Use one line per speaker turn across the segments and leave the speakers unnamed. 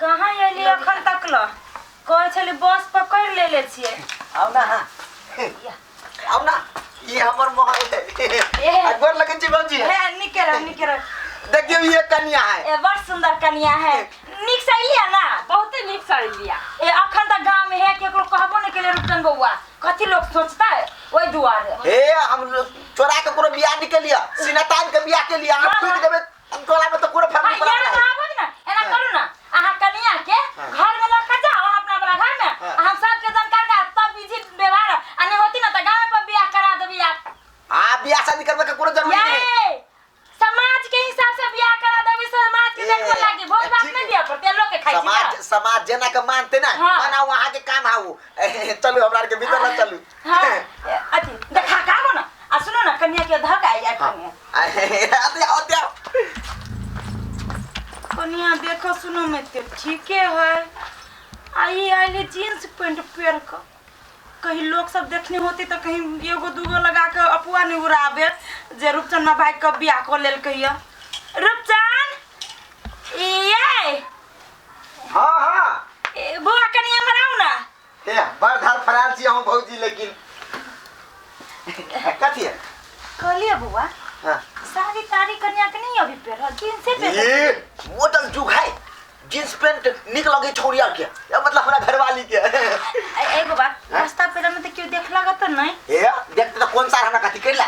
कहाँ अयली अखन तक ल कहै छली बस पकड़ि लेले छियै।
आउ ना, आउ ना, ई हमर महल है।
ए।
आ गोर लगै छी भौजी।
हे, नीके रह, नीके रह।
देखियौ, ये कनिया है।
ए, बड़ सुंदर कनिया है। नीक से अयलियै ना?
बहुते नीक से अयलियै।
ए, अखन तक गाँव में है केकरो कहबो नहीं केले रुपचन बौआ, कथी लोग सोचता है ओहि दुआरे।
हे, हम चोरा के कोनो बियाह निकलिया, सीना तान के बियाह के लिए अहाँ
हाँ,
फूक
हाँ।
देबै टोला में तो कोनो फर्क
हाँ,
नहीं पड़त
यार
है।
आबो ना, एना करू ना, अहाँ कनिया के
हाँ।
घर में लऽ के जाओ, अहाँ अपना वाला घर में।
हाँ।
हम सबके जानकार का तब विधि व्यवहार आ नहीं होती ना तो गाँव पर बियाह करा देबी आप।
हाँ, बियाह शादी करबे के कोनो जरूरी नहीं है।
ये समाज के हिसाब से बियाह करा देबी, समाज के
ए,
देखो लागी भोज भात
ठीक
नहीं
है।
दिया पड़ते, लोग के खाइ छी
समाज
ना।
समाज जेना के मानते ना,
हाँ।
माना वहाँ के काम हाउ। चलू, हमरा के भीतर ना चलू।
हाँ, ए, अथी देखा का आबो ना, आ सुनो ना, कन्या के धक आई आ।
हाँ।
कन्या
आते आओ, आते आओ।
कन्या देखो सुनो में तो ठीके है, आई आइली जीन्स पैंट पहन के, कहीं लोग सब देखने होते तो कहीं एगो दूगो लगा के अपुआ नहीं उड़ाबे जे रूपचंद भाई के बियाह कऽ लेलकै ये। रूपचंद ये।
हाँ हाँ।
ए, बौआ कनि एम्हर आउ ना।
हे, बड़ धार फराल छी अहूँ भौजी, लेकिन कथी है?
कहलिए बौआ,
हाँ।
साड़ी ताड़ी कन्या के नहीं अभी पहिरल, जींसे पहिरल।
ये मॉडल जुग है, जींस पैंट निक लगे छौड़िया के, या मतलब हमरा घरवाली के।
एगो बात, रास्ता पेरा में तो केओ देख लागत त नहीं?
हे, देखते तो कौन सा हमरा कथी करला।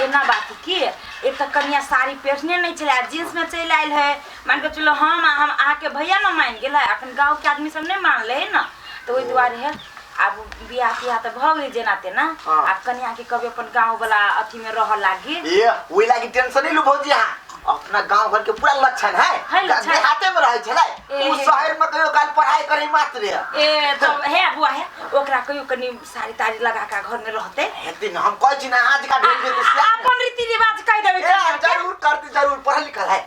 एना बात की, एक तऽ कन्या साड़ी पहिरने नहीं छलै, जींस में चलि आयल है। मान के चलो हम अहाँके भैया न मानि गेल है, अखन गाँव के आदमी सब नहीं मानले है ना, तऽ ओहि दुआरे है। आब बियाह तियाह तऽ भऽ गेलै जेना तेना।
हाँ।
आब कन्या के कभी अपन गाँव वाला अथी में रहऽ लागी।
ये ओहि लागी टेंशन नहीं लू भौजी, अहाँ अपना गांव घर के पूरा लक्षण है।
है लक्षण।
देहाते में रहै छलै।
ए,
उ
हे।
शहर में कहियो काल पढ़ाई करे मात्र है।
ए तब हे बुआ, हे ओकरा कहियो कनि साड़ी ताड़ी लगा के घर में रहते।
एक दिन हम कहै छी ना, आज का ढेर के सियान।
अपन रीति रिवाज कहि देबै
ए,
कन्या के।
जरूर करती, जरूर पढ़ल लिखल है।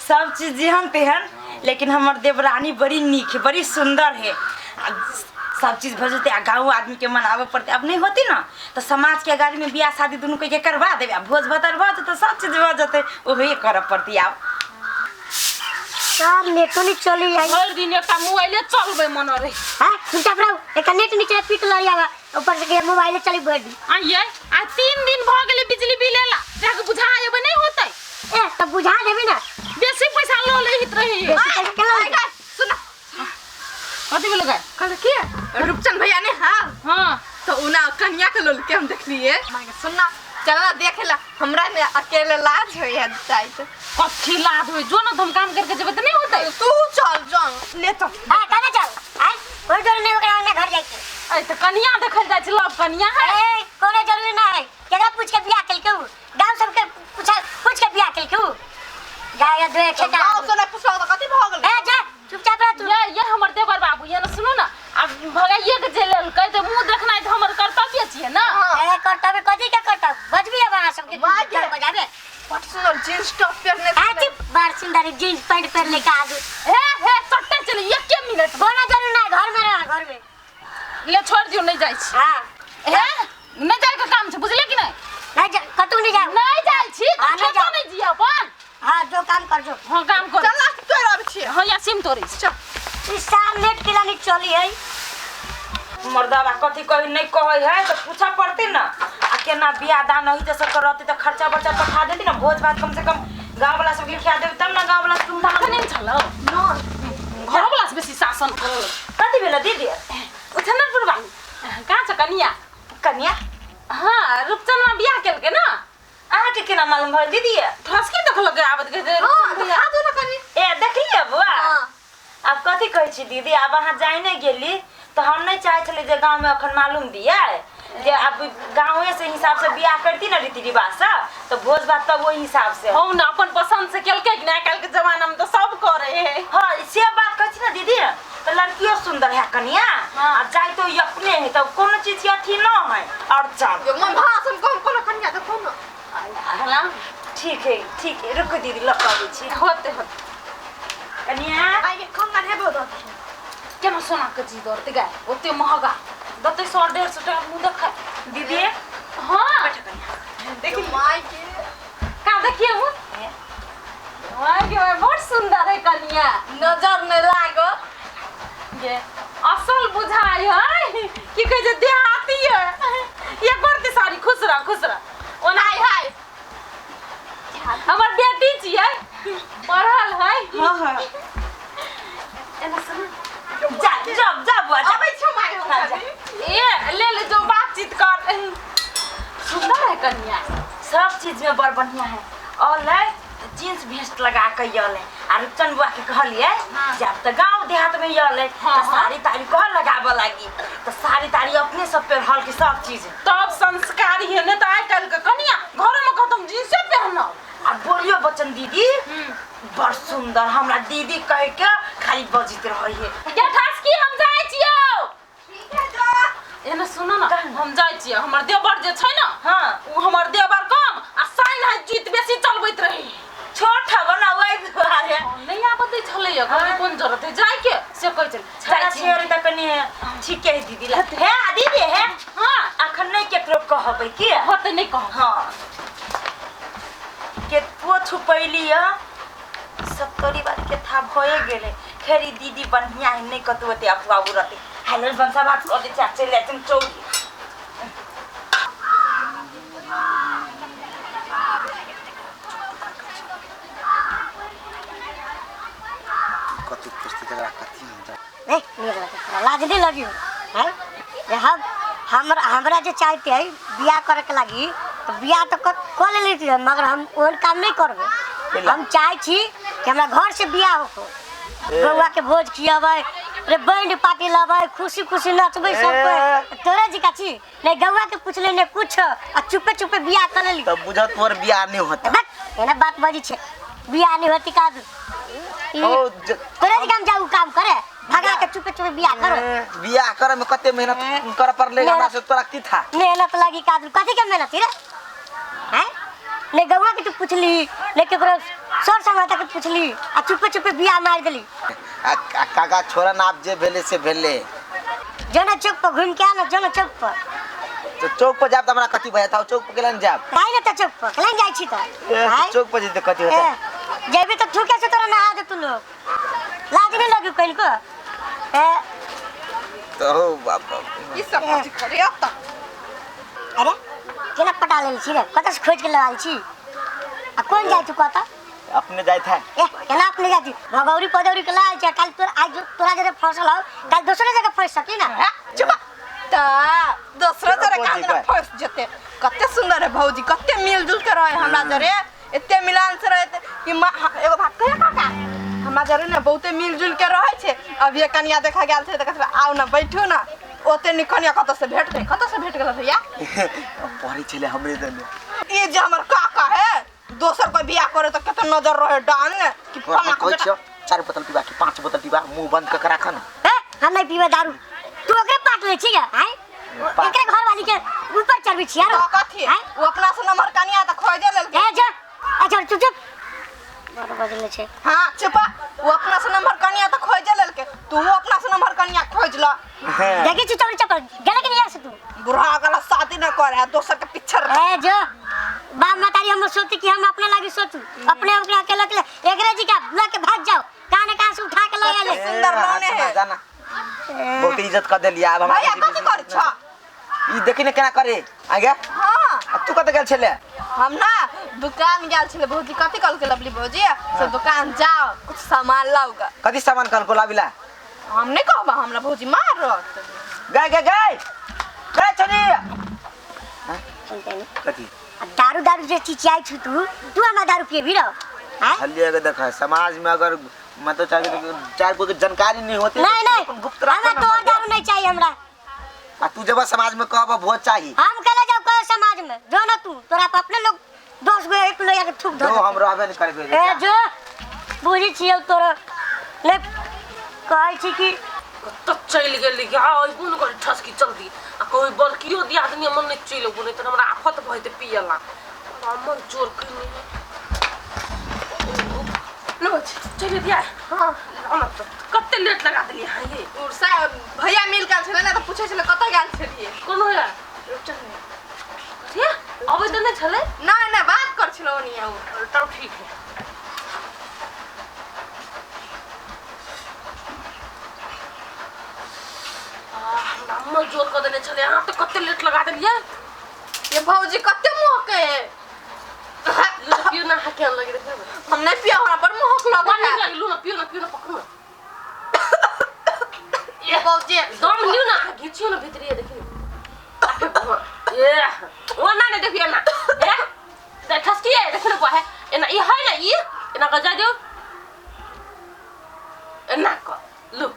सब चीज जेहन तेहन, लेकिन हमर देवरानी बड़ी नीक है, बड़ी सुंदर है। आ सब चीज भऽ जेतै आ गाँव आदमी के मनाबऽ पड़तै। अब नहीं होती ना तऽ समाज के अगाड़ी में बियाह शादी दुनू के करवा देबै, आ भोज भात भऽ जेतै, सब चीज भऽ जेतै, ओहे करऽ पड़तै आब।
सर, नेटो नहीं चली आई।
भरि दिन एकटा मोबाइले चलबै मन रहे।
हां, चुपचाप रहो, एक नेट नीचे पीट लड़ी आवा, ऊपर से के मोबाइल चली भर दी।
आइये, आ 3 दिन भऽ गेलै बिजली बिल एला, जाके बुझा एबै नहि होतै।
ए, तब बुझा देबी ना।
बेसी पैसा लऽ लैत रही।
बेसी पैसा केना लैत?
सुन।
कथी भेलो गाय?
कहल की रूपचंद भैया ने? हाँ।
हाँ।
तो उना कन्या के लोल के हम देखलिए। सुनना, चलना देखेला, हमरा ने अकेले लाज होई है जाइत।
कथी लाज होई? जो ना हम काम करके जेबै तऽ नहि होतै।
तू चल जो
ले चल।
हां, कने चल आय, कोई जरूरी नहीं ओकरा अंगना घर जाय के।
ऐ तऽ कन्या देखल जाइ छै, लव कन्या है।
ए, कोनो जरूरी ना है। केकरा पूछ के बियाह केलकौ? गांव सबके पूछा पूछ के बियाह केलकौ? जा या दुए खेता।
गाँव से ना पुछलक तऽ कथी भऽ गेलै?
ए जा, चुपचाप रह तू।
ये हमर देवर बाबू ये ना, सुनू ना, आब भगाइए के जे लेलकै तऽ मुँह देखनाइ तऽ हमर कर्तव्य छियै ना।
ए, कर्तव्य कथी के कर्तव्य? बजबी अब अहाँ सबके
माय के।
बजाबे।
बड़ सुंदर जींस टॉप पहिरने
आ
छलै।
चुप, बड़ सुंदर जींस पैंट पहनले के आगू।
हे हे, चट्टे चली एके मिनट।
कोनो जरूरी ना, घर में रह, घर में।
ले छोड़ दियौ, नहीं जाइ छी।
हाँ।
हे, नहीं जाइ के काम छै, बुझलियै कि नहीं?
नहीं जा, कतौ नहीं जाओ।
नहीं जाइ छी तऽ
हाँ, नहीं
खेतो
जाओ।
नहीं जियै अपन।
हाँ, जो काम कर जो।
हाँ, काम कर।
चल ना, तोड़ आबै छियै।
हाँ, या सिम तोड़ै छी।
चल।
इस साल नेट के लानी चली है।
मर्दाबा कथी कही नहीं कहै है तऽ पूछऽ पड़तै ना, आ केना बियाह दान होई तऽ सब रहतै तऽ खर्चा बर्चा पठा देती ना, भोज भात कम से कम गाँव वाला सबके खिया देबै तब ना गाँव वाला धूमधाम।
तखने ने छलौ घरोवला से बेसी शासन करल।
कथी भेलै दीदी?
उछनरपुर वाली कहाँ छ कनिया?
कनिया?
हाँ, रूपचनमा बियाह केलकै ना।
अहाँके केना मालूम भऽ दीदी?
ठसकी देखलकै आबत के जे
हाँ,
रूपचन भैया।
देखा दो ना कनी।
ए, देखलियै बौआ?
हाँ।
आब कथी कहै छी दीदी, आब अहाँ जाय नहि गेली तऽ हम नहि चाहै छलियै जे गाँवमे अखन मालूम दियै, जे आब गाँवे से हिसाब से बियाह करती ना रीति रिवाज से, तऽ भोज भात तब ओहि हिसाब से।
हम ना अपन पसंद से केलकै कि नहीं, आइ काल्हि के जमाना में तो सब करे है।
हाँ, से बात कहै छी ना दीदी, तऽ लड़कियो सुंदर है कनिया।
हाँ।
आ जाय तो अपने है तब कोनो चीज के अथी न है अड़चन।
यो मन भाषण कम कोनो कन्या देखो ना।
हला।
ठीक है, ठीक है, रुकू दीदी, लऽ कऽ अबै छी।
होते होते।
कनिया
आइ कंगन हेबो दो।
केना सोना के चीज दौड़ते गाय, ओते महगा दते 100-150 टका मुँह देखाय।
दीदी।
हाँ।
बैठो कनिया।
देखी माय के।
कहाँ देखिए हूँ? वाह के भाई बहुत सुंदर है कनिया
नजर नहीं लागो
ये असल बुझाई है की कहे जे देहाती है ये करते सारी खुश रह खुश रह ओना
हाय हाय
हमर बेटी छियै पढ़ल है
हां हां
एना सुन
जा जा जा बुआ जा
अबै छौ माय हम
हाँ, जा।
ए ले ले जो बातचीत कर सुंदर है कनिया
सब चीज में बड़ बढ़िया है और ले जींस भेस्ट लगा के यले आ रुपचन बुआ के कहलिए जब त गांव देहात में यले
हाँ,
त साड़ी ताड़ी कह लगाबे लागी त साड़ी ताड़ी अपने सब पेरहल के सब चीज
तब संस्कारी है ने त आइ काल्हि के कनिया घर में कहतम जींसे पहनब
आ बोलियो बच्चन दीदी बड़ सुंदर हमरा दीदी कह के खाली बजित रही है
के ठास की हम जाइ छियौ
ठीक है जो
एना सुनो न हम जाइ छियै हमर देवर जे छै न
हाँ
उ हमर देवर कम आ साइन है जीत बेसी चलबैत रही
छोट हब ना वही दुआरे
नहीं आबत दै छलै घर में
हाँ।
कोन जरूरत है जाय के से कहै छलै
छड़ा
जाइ छियै
छेड़ त कनी ठीक है दीदी ला हे दीदी हे
हां
अखन नहीं केकरो कहबै की
होतै नहीं कह
हाँ केतबो छुपैली है सत्तरी बात के था भए गेलै खैर ई दीदी बढ़िया है नहीं कतौ ओते अफवाह उड़ते हाल भनसा भात कऽ दै छै आ चलि जाइ छै चौकी
कथी पुछतै तकरा कथी हम जान
नहीं निक लगे तोरा लाज नहीं लगी हैं जे हम हमरा हमरा जे चाहते है बियाह करे के लागी तो बियाह तो कर ले लेती मगर हम ओहन काम नहीं करबे। हम चाहे छी कि हमरा घर से बियाह हो, बउआ के भोज खियाबै, रे बैंड पार्टी लबै, खुशी खुशी नचबै सब कोई। तोरे जी का छी नहीं गौआ के पूछले नहीं कुछ आ चुपे चुपे बियाह कर लेली।
तब बुझत तोर बियाह नहीं होता।
बक एना बात बजी छे बियाह नहीं होती का
ओ
तोरे जी काम जाऊ काम करे भगा के चुपे चुपे बियाह करो।
बियाह करे में कते मेहनत करे पड़ले हमरा से तोरा की था
मेहनत लगी का कथी के मेहनत रे हैं नहीं गौआ के तू पूछली नहीं केकरो सर संगता के पूछली आ चुपे चुपे बियाह मार देली।
आ काका छोरा नाप जे भेले से भेले
जना चौक पर घूम के आ ना जना चौक पर
तो चौक पर जाब त हमरा कथी भय था चौक पर केलन जाब
काहे ना त चौक पर केलन जाय छी त
चौक पर जते कथी होता
जेबी त ठुके से तोरा नहा दे तू लोग लाज नहीं लगी कहीं को ए
तो हो बाप
ई सब कथी करे अब त
अरे केना पटा लेल छी रे कत से खोज के लाल छी आ कोन जाय तू कत
अपने जाय था
ए केना अपने जाय छी भगौरी पदौरी के लाल छी काल तोर आज तोरा जरे फसल हो काल दोसरे जगह फंस सकी ना।
चुप त दोसरा जरे काल ना फंस जते। कते सुंदर है भौजी कते मिलजुल के रहे हमरा जरे एते मिलान से रहे कि एगो बात कहे काका हमरा जरे ने बहुते मिलजुल के रहे छे। अब ये कनिया देखा गेल छे त कहत आउ ना बैठू ना ओते नि कनिया कत से भेट गई कत से भेट गेल भैया
पढ़ै छले हमरे दने
ई जे हमर काका है दोसर कोई बियाह करे त कते नजर रहे डाल ने कि फलाना
कहै छियो 4 बोतल पीबा कि 5 बोतल पीबा मुंह बंद क के राख न।
ए हम नहीं पीबे दारू तू ओकरे पाट ले छी हैं एकरे घर वाली के ऊपर चढ़बी छी यार
तो कथी वो अपना से नंबर कनिया त खोज लेल
ए जा अच्छा चुप चुप बड़ बजले छे।
हां चुप वो अपना से नंबर कनिया त खोज लेल के तू वो अपना से नंबर कनिया खोज ल
देखी छी चौरी चप्पल गेले के नहीं से तू
बुढ़ा गला शादी न करे है दोसर के पीछे
ए जो बाप मतारी हम सोचती कि हम अपने लागी सोचू अपने अपने अकेले अकेले एकरे जी का बुला के भाग जाओ कहां ने कहां से उठा के ले आले
सुंदर लौने है
जाना बहुत इज्जत कर देलिया अब हमरा
भैया कथी कर छ
ई देखी ने केना करे आ गया।
हां
तू कत गेल छले?
हम ना दुकान गेल छले भौजी कथी कहल के लवली भौजी से दुकान जाओ कुछ सामान लाऊगा।
कथी सामान कहल को लाबिला?
हम नहीं कहबा हमरा भौजी मारत।
गए गए गए गए छनी
सुनते नहीं
कथी
दारू दारू जे चिचियाई छु तू तू हमरा दारू पिए भी रहो हैं?
हलिया के देखा समाज में अगर मतलब चार कोई के जानकारी नहीं होती
नहीं नहीं
गुप्त रख
हमरा तो दारू नहीं चाहिए हमरा।
आ तू जब समाज में कहब भोज चाहिए
हम कले जाओ कहो समाज में जो ना तू तोरा पर अपने लोग 10 गो एक लो के थूक दो
जो हम रहबे नहीं करबे।
ए जो बुझी छियौ तोरा ले कहै छी कि
कत चलि गेली आ कोन कर ठसकी चलदी आ कोई बलकियो दी आदमी मन नहीं चलि गेलै त हमरा आफत भइते पियला मन चोर कइने लो चलि दिया। हां हम त कते लेट लगा देली हां ये
उर्सा भैया मिल गेल छले ना त पूछै छले कत गेल छलिए
कोन होया कथिया अबै त नै छले
ना ना बात कर छलो ओनी आउ
तब ठीक है। अम्मा जोर कऽ देने छलै अहाँ तऽ कते लेट लगा देलियै।
ये भौजी कते महके है।
लू ना, पियो ना, अहाँ केहन लगे देखबै।
हम नहीं पिया, हमरा बड़ महक
बड़
लगे
नीक
है।
लागे, लू ना, पियो ना, पियो ना, पकड़ू ना।
ये भौजी
दम लियौ ना, अहाँ घिचियौ ना भीतरी, देखियौ ए ओना नहि देखियौ ना ए ठसकिए देखियौ ना बुआ है एना ई है ना ई एना कऽ जा दियौ एना कऽ लू।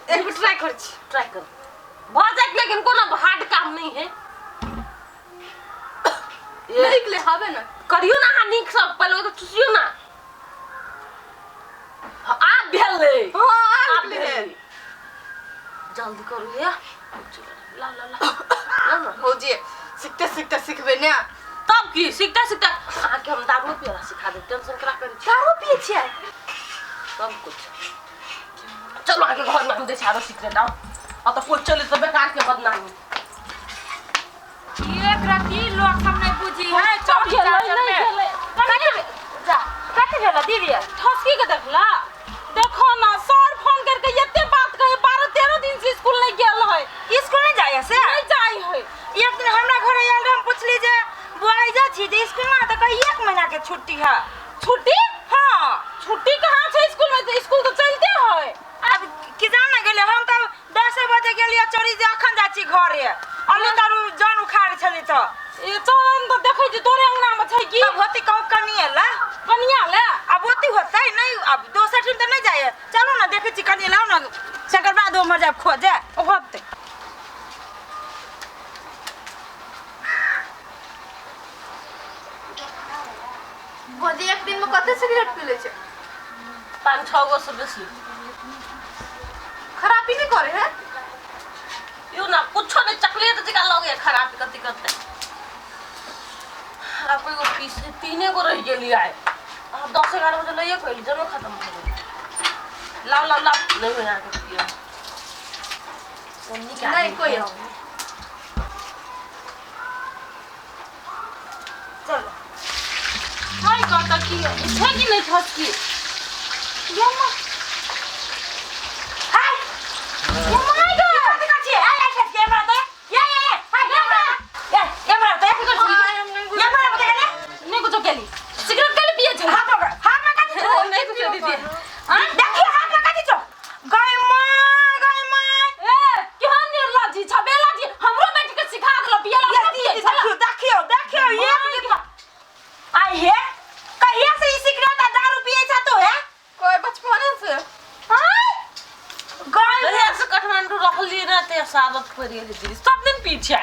एक बेर ट्राई करै छी।
ट्राई करू, भऽ जायत, लेकिन कोनो हार्ड काम नहीं है।
नहीं निकले हवे ना।
करियौ ना अहाँ नीकसँ, पहिले ओहिके चुसियौ ना। हाँ, आब भेलै।
हाँ आब
आब
निकले है।
भेलै, जल्दी करू हे, ला ला ला ला ना।
भौजी सीखते सीखते सीखबे ने।
तब की, सीखते सीखते अहाँके हम दारू पियला सिखा देब, टेंशन केना करै छी?
दारू पिए छियै?
सब कुछ। चलो अहाँके घरमे हम दै छी आरो सीक्रेट। आउ, आ तऽ कोइ चले तऽ बेकार के बदनामी।
एक रति लोग सब नहीं बुझी है चौकी चाचर में।
कथी
जा कथी भेल दीदी?
ठसकी के देखला, देखो ना, सर फोन करके एते बात कहे, 12-13 दिन से स्कूल नहीं गेल है।
स्कूल नहीं जाए से?
नहीं जाए है।
एक दिन हमरा घर आयल रहे, हम पुछली जे बुआ जा छी जे स्कूल में, तऽ कही 1 महीना के छुट्टी है।
छुट्टी?
हाँ।
छुट्टी कहाँ छै स्कूल में? तो स्कूल तो चलते है।
अब की जान ना गेलियै हम तऽ 10 बजे गेलियै चोरी जे अखन जाइ छी घरे, आलू तारू जन उखाड़े छली तऽ।
ए चल तऽ देखै छी तोरे अंगना में छै की।
तब होती कहूँ कनिए ला।
कनिया ले।
अब ओती होतै नहीं, अब दोसर ठाम तऽ नहीं जाए। चलू ना देखै छी कनिए लाउ ना, तकर बाद उम्हर जायब खोजे।
होतै।
भौजी एक दिन में कते सिगरेट पी लै छै?
5-6 गो से बेसी।
खराबी नहीं करे है?
यो ना कुछो नहीं, चॉकलेट जका लगे खराब कथी करते। आब एगो पीस 3 गो रह गेली आइ। आ 10-11 बजे लइए कइली जमे खत्म भऽ गेल। लाउ लाउ लाउ, नहीं होय अहाँके पियो। नीक
नहीं
आदमी
कोई
है।
चलो।
हाय कहता की छै कि नहीं ठसकी? यम्मा
हाय
यम्मा गे।
कथी करै छियै? आइ आइ ठसकी एम्हर आउ तऽ। ये ये ये हाय एम्हर आउ। ये एम्हर आउ तऽ। एम्हर आउ तऽ कने।
नहीं कुछो केली, सिगरेट केली पिए छै।
हाथ पकड़, हाथ में कथी छौ?
नहीं कुछो दीदी।
हाँ? देखियौ हाथ में कथी छौ? गै माय, गै माय।
ए केहन निर्लज्जी छ बेलज्जी, हमरो बेटी के सिखा देलो पियला।
ये
अपनो पिए
दीदी
छला।
देखियौ देखियौ देखियौ एक दिन आई हे कहिया से ई सिगरेट आ दारू पिए छ तू हे?
कोई बचपने से।
हाय गै
जहिया से काठमांडू रहलियै ना तहिया से आदत पड़ि गेलै दीदी, सब दिन पी छै।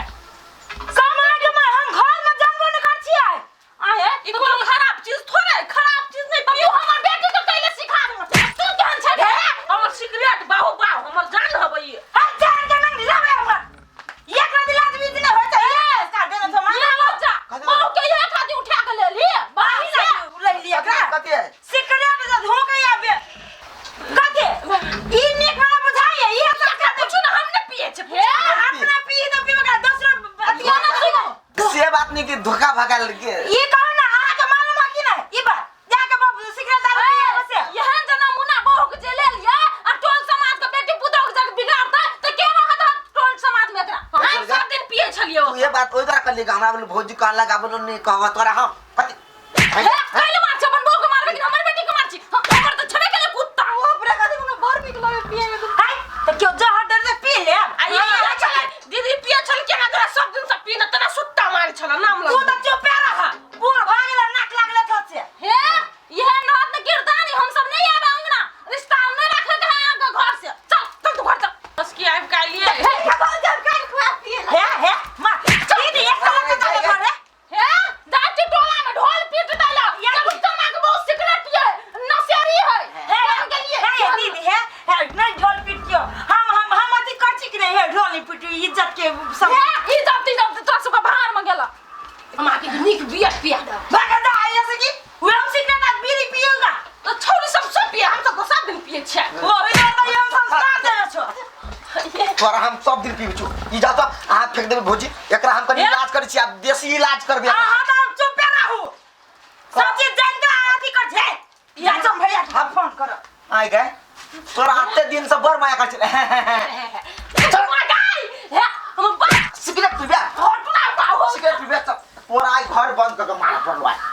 कमाय कमाय हम घर में जानबो नहीं कर छियै।
आहे ई कोनो खराब चीज थोड़े, खराब चीज नहीं। तू हमर बेटी के कैले सिखा देलक? तू केहन छै रे? हमर सिगरेट बाहु बाहु हमर जान हबै ई।
हाय जान के नंग लावे हमरा। एक राति लाज बीज नहीं होय छै। का देने छ मां?
ये लज्जा
कथी?
बाहु के ये खातिर उठा के ले ली बाहु से।
ले लिया का?
कथी है?
सिगरेट जे धोके आबे कथी? ई नीक हमरा बुझाइए ई सब का
कुछ ना हम ने पिए छै।
हे अपना पी तऽ पीबे कर दोसरो अथी
ना सुनो।
से बात नहीं कि धोखा भगा के।
ई कहू ना अहाँके मालूम है कि नहीं ई बात? जाके बाबू सिगरेट दारू पिए बसे।
एहन जना मुना बहू के जे ले लिया आ टोल समाज के बेटी पुतोह के जाके बिगाड़तै तऽ के रहत टोल समाज में एकरा? हम सब दिन पिए छलियै।
तू ये बात ओहि द्वारा करली, हमरा बोलू भौजी कहलक आ बोलू नहीं कहब तोरा हम कथी?
हे कैले मार छी अपन बहू के मारबे कि हमर बेटी के मार छी? हमर तऽ छबे केले कुत्ता।
ओ पूरा कथी हमरा बड़ नीक लगे पिए में।
हाय तऽ केओ जहर दे दे पी लेब।
आ ई पिए छलै दीदी, पिए छल केना तोरा सब दिन से पीने तना सुट्टा मारै छल नाम
तू
लग।
तऽ चुपे रह, बूढ़ भऽ गेल नाक लागले थोत से।
हे एहन रहत ने किरदानी, हम सब नहीं आबे अंगना, रिश्ता हम नहीं रखे के है अहाँके घर से। चल चल तू घर चल। बस की आबि के अयलियै।
हे भौजी हम काल्हि खुआ पिए ला।
हे हे माँ दीदी एक साल के जाके घर रे।
हे जाति टोला में ढोल पीट देला जब तना के बहुत सिगरेट पिए नशेड़ी है।
हे
केहन गेलियै?
हे दीदी हे हे नहीं ढोल पीटियो, हम हम हम अथी कर छी कि नहीं? हे ढोल नहीं पीटियो, इज्जत के सब।
हे इज्जत इज्जत तोरा सबके भार में गेला। हम आके नीक बियर पिया देब।
भाग जा ऐसे की वे हम सिगरेट आ बीड़ी पिएगा।
तो छौरी सब सब पिए, हम सब सब दिन पिए छियै।
ओही तो तो हम संस्कार देने छो।
तोरा हम सब दिन पीबै छु। ई जा तऽ अहाँ फेंक देबै भौजी, एकरा हम कनि इलाज करै छी आ देसी इलाज करबै।
अहाँ तऽ चुपे रहू, सब चीज जान के अथी कर छे। या चम भैया के फोन कर।
आइ गए तोरा आते दिन से बड़ माया कर छलै।
चल।
बंद करके मारा पड़लो है।